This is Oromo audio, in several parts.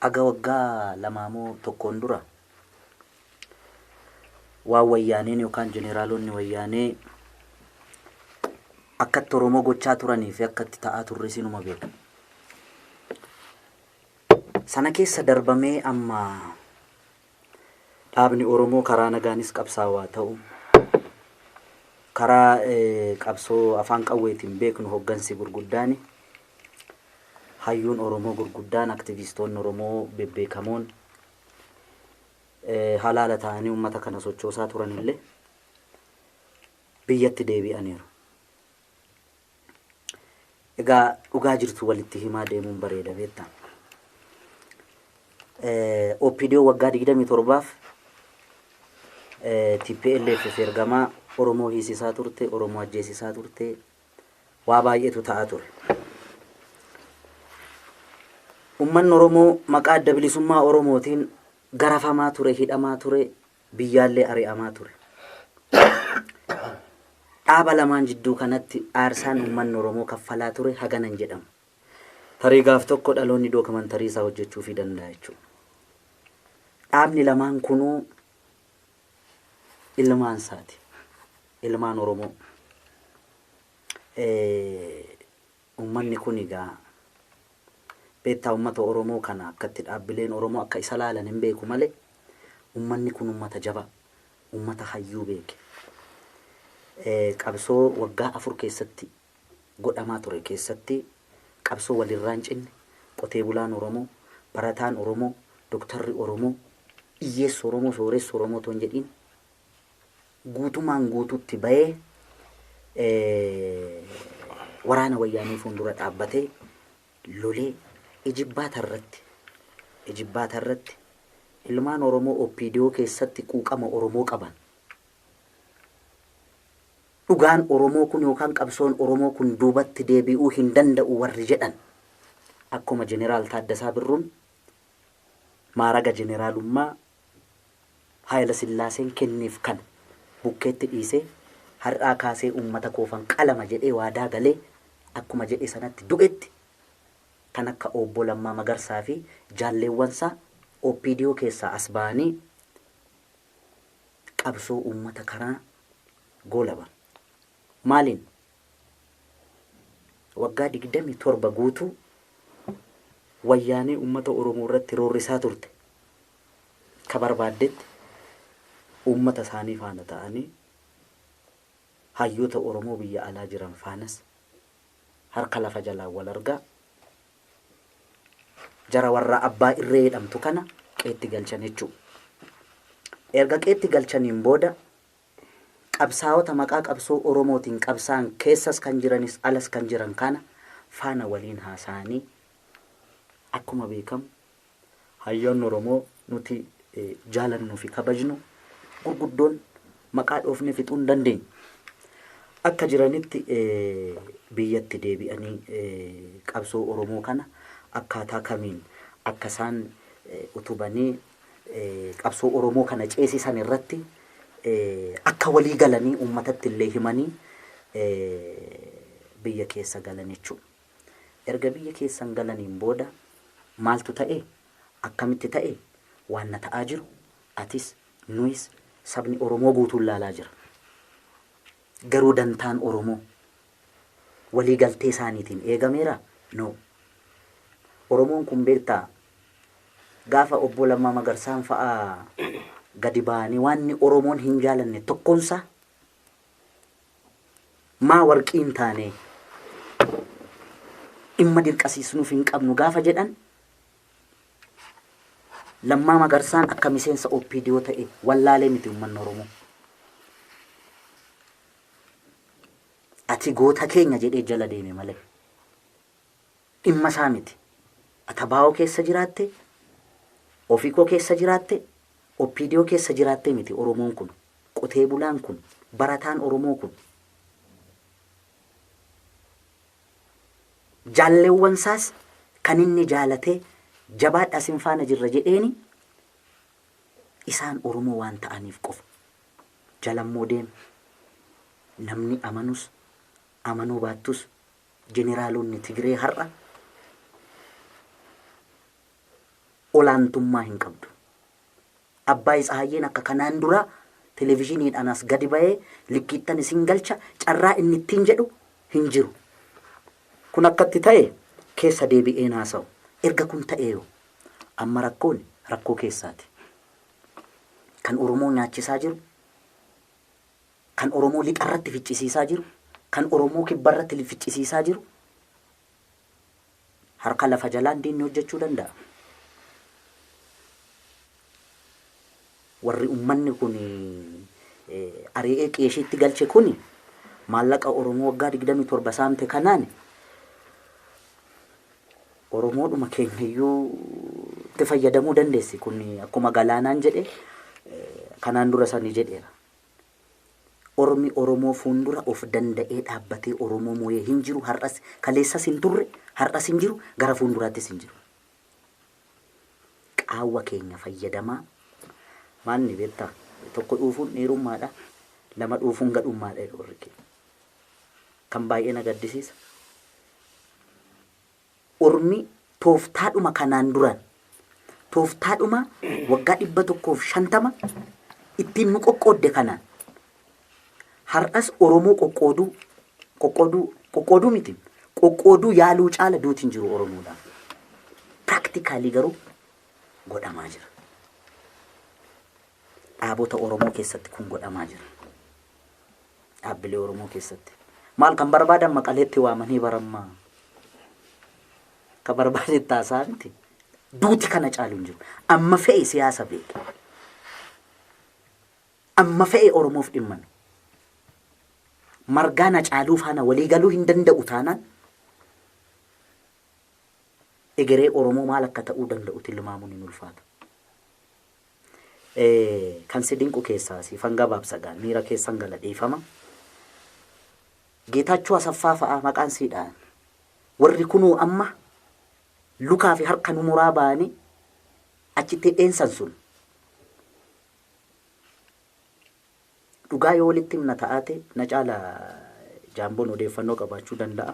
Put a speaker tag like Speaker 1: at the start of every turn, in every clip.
Speaker 1: Aga waggaa lamaa moo tokkoon dura waan wayyaaneen yookaan jeneraalonni wayyaanee akkatti Oromoo gochaa turanii fi akkatti ta'aa turre sinuma beeka. Sana keessa darbamee amma dhaabni Oromoo karaa nagaanis qabsaawaa ta'u, karaa qabsoo afaan qawweetiin beeknu hoggansi gurguddaani, hayyuun Oromoo gurguddaan, aktivistoonni Oromoo bebbeekamoon halaala ta'anii uummata kana sochoosaa turanillee biyyatti deebi'aniiru. Egaa dhugaa jirtu walitti himaa deemuun bareeda beektaa. OPDO waggaa 27f TPLF ergamaa Oromoo hiisisaa turte, Oromoo ajjeesisaa turte, waa baay'eetu ta'aa ture. Uummanni Oromoo maqaa adda bilisummaa Oromootiin garafamaa ture, hidhamaa ture, biyyaallee ari'amaa ture. Dhaaba lamaan jidduu kanatti aarsaan uummanni Oromoo kaffalaa ture haganan jedhamu. Tarii gaaf tokko dhaloonni dookimantarii isaa hojjechuufii danda'a jechuudha. Dhaabni lamaan kunuu ilmaan isaati. Ilmaan Oromoo. Uummanni kun egaa beektaa uummata Oromoo kana akkatti dhaabbileen Oromoo akka isa laalan hin beeku malee uummanni kun uummata jabaa, uummata hayyuu beeke. Qabsoo waggaa 4 keessatti godhamaa ture keessatti qabsoo walirraa hin cinne qotee bulaan Oromoo, barataan Oromoo, doktarri Oromoo, hiyyeessi Oromoo, sooressi Oromoo otoo hin jedhiin guutumaan guututti bahee waraana wayyaanee fuuldura dhaabbatee lolee ijibbaata irratti ilmaan Oromoo OPDO keessatti quuqama Oromoo qaban. Dhugaan Oromoo kun yookaan qabsoon Oromoo kun duubatti deebi'uu hin danda'u warri jedhan akkuma Jeneraal Taaddasaa Birruun maaraga jeneraalummaa Haayila Sillaaseen kenneef kana bukkeetti dhiisee har'aa kaasee uummata koofan qalama jedhee waadaa galee akkuma jedhe sanatti du'etti kan akka Obbo Lammaa Magarsaa fi jaalleewwansaa OPDO keessaa as ba'anii qabsoo uummata karaa goolaban. Maaliin? Waggaa 27 guutuu wayyaanee uummata Oromoo irratti roorrisaa turte. Ka barbaaddetti uummata isaanii faana ta'anii hayyoota Oromoo biyya alaa jiran faanas harka lafa jalaan wal argaa jara warra abbaa irree jedhamtu kana qeetti galchan jechuudha. Erga qeetti galchaniin booda qabsaa'ota maqaa qabsoo Oromootiin qabsaa'an keessas kan jiranis alas kan jiran kana faana waliin haasa'anii akkuma beekamu hayyoonni Oromoo nuti jaalannuu fi kabajnu gurguddoon maqaa dhoofnee fixuu hin dandeenyu. Akka jiranitti biyyatti deebi'anii qabsoo Oromoo kana akkaataa kamiin akka isaan utubanii qabsoo Oromoo kana ceesisan irratti akka walii galanii uummatatti illee himanii biyya keessa galan jechuudha. Erga biyya keessan galaniin booda maaltu ta'e? Akkamitti ta'e? Waan na ta'aa jiru atis nuyis sabni Oromoo guutuun laalaa jira. Garuu dantaan Oromoo walii galtee isaaniitiin eegameera? No. Oromoon kun beektaa gaafa obbo Lammaa Magarsaan fa'aa gadi ba'anii waan Oromoon hin jaalanne tokkoonsaa maa warqii hin taane dhimma dirqasiisnuuf hin qabnu gaafa jedhan Lammaa Magarsaan akka miseensa OPDO ta'e wallaalee miti uummanni Oromoo. Ati goota keenya jedhee jala deeme malee. Dhimma isaa miti. Atabaa'oo keessa jiraatte, Ofikoo keessa jiraatte, OPDO keessa jiraatte miti Oromoon kun. Qotee bulaan kun, barataan Oromoo kun. Jaalleewwan isaas kan inni jaalatee jabaadhaa sin faana jirra jedheeni isaan Oromoo waan ta'aniif qofa. Jalammoo deeme. Namni amanus amanuu baattus jeneraalonni Tigree har'a Olaantummaa hin qabdu. Abbaay Tsahaayyeen akka kanaan dura televizhiniidhaan as gadi ba'ee likkiittan isin galcha carraa inni ittiin jedhu hin jiru. Kun akkatti ta'e keessa deebi'ee haasa'u. Erga kun ta'eeyo amma rakkoon rakkoo keessaati. Kan Oromoo nyaachisaa jiru, kan Oromoo lixarratti ficcisiisaa jiru, kan Oromoo kibbarratti ficcisiisaa jiru, harka lafa jalaan diinni hojjechuu danda'a. Warri uummanni kun ari'ee qeeshiitti galche kun maallaqa Oromoo waggaa 27 saamte kanaan Oromoodhuma keenyayyuu itti fayyadamuu dandeessi. Kun akkuma Galaanaan jedhe kanaan dura sanii jedheera. Ormi Oromoo fuuldura of danda'ee dhaabbatee Oromoo moo'ee hin jiru. Har'as kaleessas hin turre, har'as hin jiru, gara fuulduraattis hin jiru. Qaawwa keenya fayyadamaa maalni beektaa? Tokko dhuufuun dhiirummaadha, lama dhuufuun gadhummaadha jedhu warri keenya. Kan baay'ee na gaddisiisa. Ormi tooftaadhuma kanaan duraan tooftaadhuma waggaa 150 ittiin nu qoqqoodde kanaan har'as Oromoo qoqqooduu qoqqooduu qoqqooduu miti qoqqooduu yaaluu caala duutiin jiru Oromoodhaaf. Practically garuu godhamaa jira. Dhaabota Oromoo keessatti kun godhamaa jira. Dhaabbilee Oromoo keessatti. Maal kan barbaadan Maqaleetti waamanii barammaa. Kan barbaadan taasaa miti. Duuti kana caalu hin jiru. Amma fe'e siyaasa beeke. Amma fe'e Oromoof dhimmame. Margaa na caaluu faana walii galuu hin danda'u taanaan egeree Oromoo maal akka ta'uu danda'u tilmaamuun hin ulfaata. Kan si dinqu keessaa siifan gabaabsa gaa miira keessan gala dhiifama. Geetaachoo Asaffaa fa'aa maqaan siidhaan. Warri kunuu amma lukaa fi harka nu muraa ba'anii achitti dheensan sun. Dhugaa yoo walitti himna ta'aate na caala jaamboon odeeffannoo qabaachuu danda'a.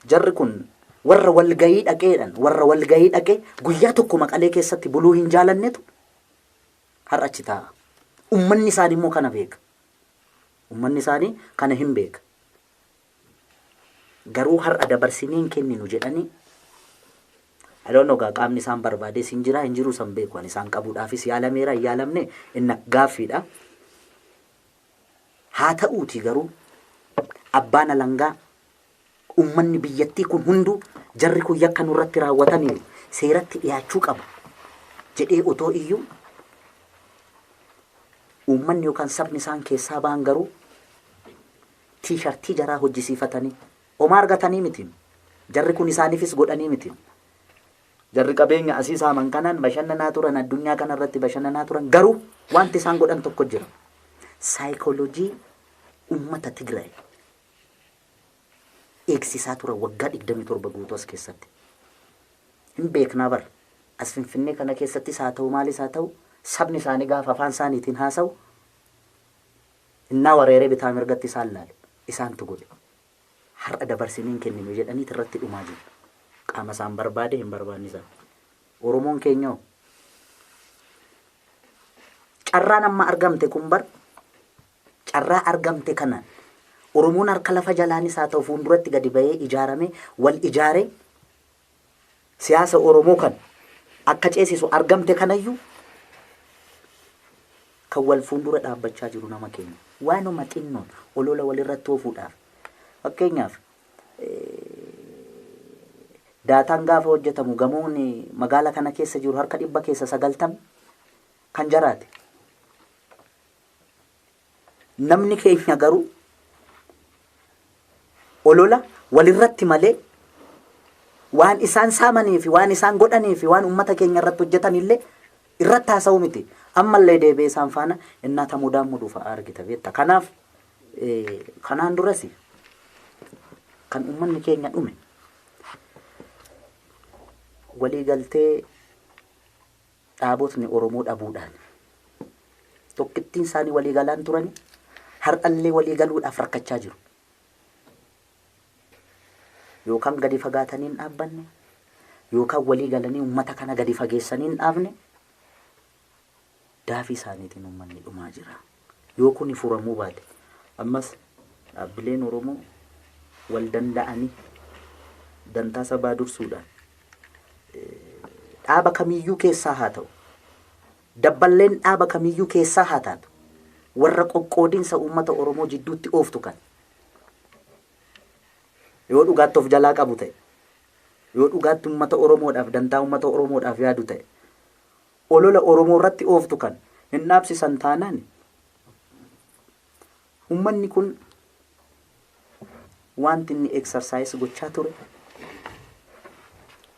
Speaker 1: Jarri kun warra walgayii dhaqeedhaan warra walgayii dhaqee guyyaa tokko Maqalee keessatti buluu hin jaalannetu har'a achi taa'a. Uummanni isaanii immoo kana beeka. Uummanni isaanii kana hin beeka. Garuu har'a dabarsinee hin kenninu jedhanii I don't know gaa qaamni isaan barbaadees hin jira hin jiru san beeku ani isaan qabuudhaafis yaalameera hin yaalamne inni gaaffiidha. Haa ta'uuti garuu abbaan alangaa uummanni biyyattii kun hunduu jarri kun yakka nurratti raawwataniiru seeratti dhiyaachuu qabu jedhee otoo iyyuu uummanni yookaan sabni isaan keessaa ba'an garuu tiishartii jaraa hojjisiifatanii homaa argatanii miti. Jarri kun isaaniifis godhanii miti. Jarri qabeenya asii saaman kanaan bashannanaa turan addunyaa kanarratti bashannanaa turan garuu wanti isaan godhan tokko jira. Saayikooloojii uummata Tigraay eegsisaa turan waggaa 27 guutuu as keessatti. Hin beeknaa bara. As Finfinnee kana keessattis haa ta'u maalis haa ta'u sabni isaanii gaafa afaan isaaniitiin haasa'u innaa wareeree bitaa mirgatti isaan laalu isaantu godhe. Har'a dabarsinee hin kenninu jedhanii irratti dhumaa jiru. Qaama isaan barbaade hin barbaanne isaan. Oromoon keenyoo carraan amma argamte kun bar carraa argamte kanaan Oromoon harka lafa jalaanis haa ta'u fuulduratti gadi ba'ee ijaarame wal ijaaree siyaasa Oromoo kan akka ceesisu argamte kanayyuu kan wal fuuldura dhaabbachaa jiru nama keenya. Waanuma xinnoon olola walirratti oofuudhaaf. Fakkeenyaaf daataan gaafa hojjetamu gamoon magaala kana keessa jiru harka 90% kan jaraate. Namni keenya garuu olola walirratti malee waan isaan saamanii fi waan isaan godhanii fi waan uummata keenya irratti hojjetan illee irratti haasa'u miti. Ammallee deebi'ee isaan faana innaa tamudaan muduu fa'aa argita beekta. Kanaaf kanaan duras kan uummanni keenya dhume waliigaltee dhaabotni Oromoo dhabuudhaan tokkittiin isaanii waliigalaan turani har'allee waliigaluudhaaf rakkachaa jiru. Yookaan gadi fagaatanii hin dhaabbanne yookaan walii galanii uummata kana gadi fageessanii hin dhaabne, daafii isaaniitiin uummanni dhumaa jira. Yoo kun furamuu baate, ammas dhaabbileen Oromoo wal danda'anii dantaa sabaa dursuudhaan, dhaaba kamiyyuu keessaa haa ta'u, dabballeen dhaaba kamiyyuu keessaa haa taatu, warra qoqqoodinsa uummata Oromoo jidduutti ooftu kan yoo dhugaatti of jalaa qabu ta'e, yoo dhugaatti uummata Oromoodhaaf, dantaa uummata Oromoodhaaf yaadu ta'e, olola Oromoo irratti ooftu kan hin dhaabsisan taanaan, uummanni kun wanti inni exercise gochaa ture,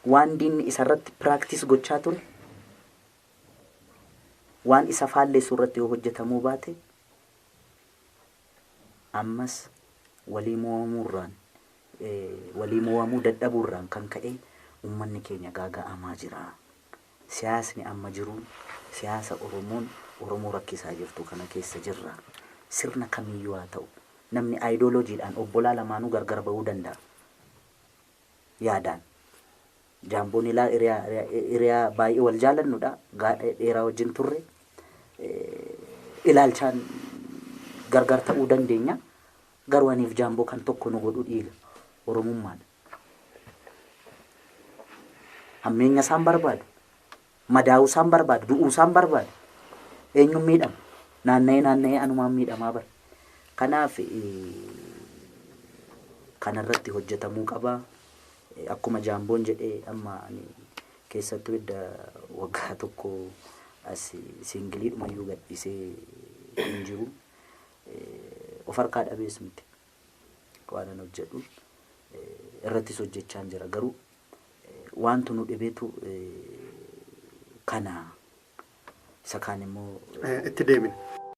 Speaker 1: waan diinni isarratti practice gochaa ture, waan isa faalleessu irratti yoo hojjetamuu baate, ammas walii mo'amuurraan, walii mo'amuu dadhabuurraan kan ka'e uummanni keenya gaaga'amaa jira. Siyaasni amma jiru siyaasa Oromoon Oromoo rakkisaa jirtu kana keessa jirra. Sirna kamiyyuu haa ta'u, namni aayidooloojiidhaan obbolaa lamaanuu gargar ba'uu danda'a. Yaadaan. Jaamboon ilaa hiriyaa baay'ee wal jaallannudha. Dheeraa wajjin turre. Ilaalchaan gargar ta'uu dandeenya. Garuu aniif Jaamboo kan tokko nu godhu dhiiga. Oromummaadha. Hammeenya isaan barbaadu. Madaa'uu isaan barbaadu. Du'uu isaan barbaadu. Eenyuun miidhama? Naanna'ee naanna'ee anumaan miidhamaa bara. Kanaaf kanarratti hojjetamuu qaba. Akkuma Jaamboon jedhee, amma ani keessattuu edda waggaa tokko as singleiidhumayyuu gadhiisee hin jiru. Of harkaa dhabees miti. Waan an hojjedhu irrattis hojjechaa jira, garuu wantu nu dhibeetu kana isa kaan immoo
Speaker 2: Itti deemina.